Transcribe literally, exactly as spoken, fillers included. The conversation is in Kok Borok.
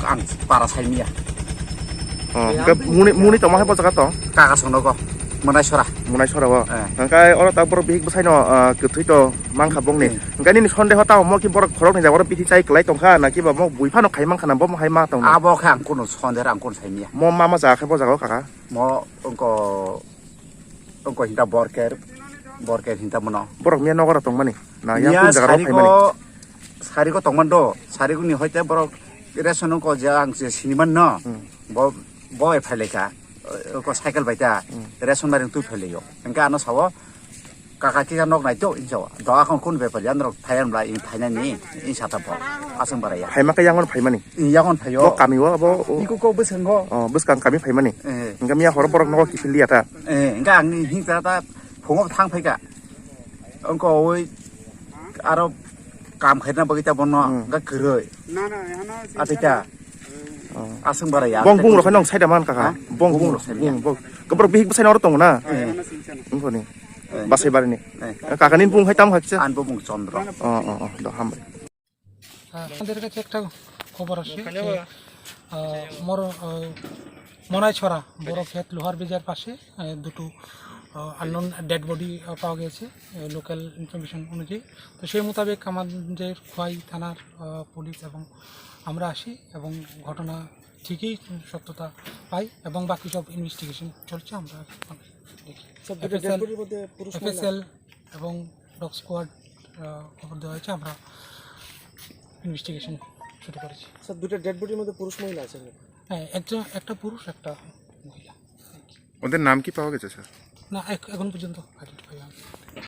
Ang para saimiya. Oh, hingke muni, muni tongma hai bo jaga tong? Kaka sono ko, Monai Sora. Monai Sora o. Eh. Hingke oro ta borok bihik bwsai no, ah, kwthwi to mankha bongni. Hmm. Hingke nini sondeho tamo ki borok khorok ni jaga oro bithi chai kwlai tongkha, na kiba mo bui phano khai mankha na bo mo hai ma tong? Abo khe ang kuno sonde, ang kuno saimiya. Mo ma ma jaga khe bo jaga o kaka? Mo ongko, ongko hinta borker, borker hinta mono. Borok miya nogora tongmani? Na yang miya kun jaga rok sari phaimani? Ko, sari ko tongman do, sari ko ni hoite borok ration ko je ang je siniman no, hmm, bo, bo e phaileka, ko cycle bai ta, hmm, ration maring tu phaileyo. Engka ano sawo, kaka kika nok nai to, injo. Do akon kun bepar yan rok thaiyan bla in thainani, in sata bo, asung bara ya. Phaima khe yangon phaimani? In yangon phayo. Bo kami o abo o? Iko ko bwskango. Oh, bwskang kami phaimani? Eh. Engka miya horo borok nogo kiphil liya ta? Eh, engka ang ni hing ta ta phungo thang phaika. Ongko oi aro kam khaina bagwi ta bono, hmm, engka kwrwi. Atita. Oh. Asung bara ya. Bong bung rok nong saida man kaka. Ha? Bong bung rok saida. Bung, bong. Kebrok bihik bwsai noro tongo na? Eh. Ongko ni. Eh. Basai bari ni. Eh. Kaka ni bung hai tam hakcha? An bo bung Chandra. Oh, oh, oh, do hambai. আহ, আমাদের কাছে একটা খবর আসে যে, আহ, মর-, আহ, মনাইছড়া বড় ক্ষেত লোহার ব্রিজের পাশে, আহ, দুটো, আহ, আননোন ডেড বডি, আহ, পাওয়া গেছে, আহ, লোকাল ইনফরমেশন অনুযায়ী। তো সেই মোতাবেক আমাদের খোয়াই থানার, আহ, পুলিশ এবং আমরা আসি এবং ঘটনা ঠিকই সত্যতা পাই এবং বাকি সব ইনভেস্টিগেশন চলছে, আমরা দেখি। স্যার, দুটো ডেড এফএসএল, বডির মধ্যে পুরুষ মহিলা এফএসএল এবং ডগ স্কোয়াড, আহ, খবর দেওয়া হয়েছে, আমরা ইনভেস্টিগেশন শুরু করেছি। স্যার, দুটো ডেড বডির মধ্যে পুরুষ মহিলা আছে নাকি? হ্যাঁ, একজন, একটা পুরুষ, একটা মহিলা। ওদের নাম কি পাওয়া গেছে, স্যার? না, এক-, এখন পর্যন্ত আইডেন্টিফাই হয়নি।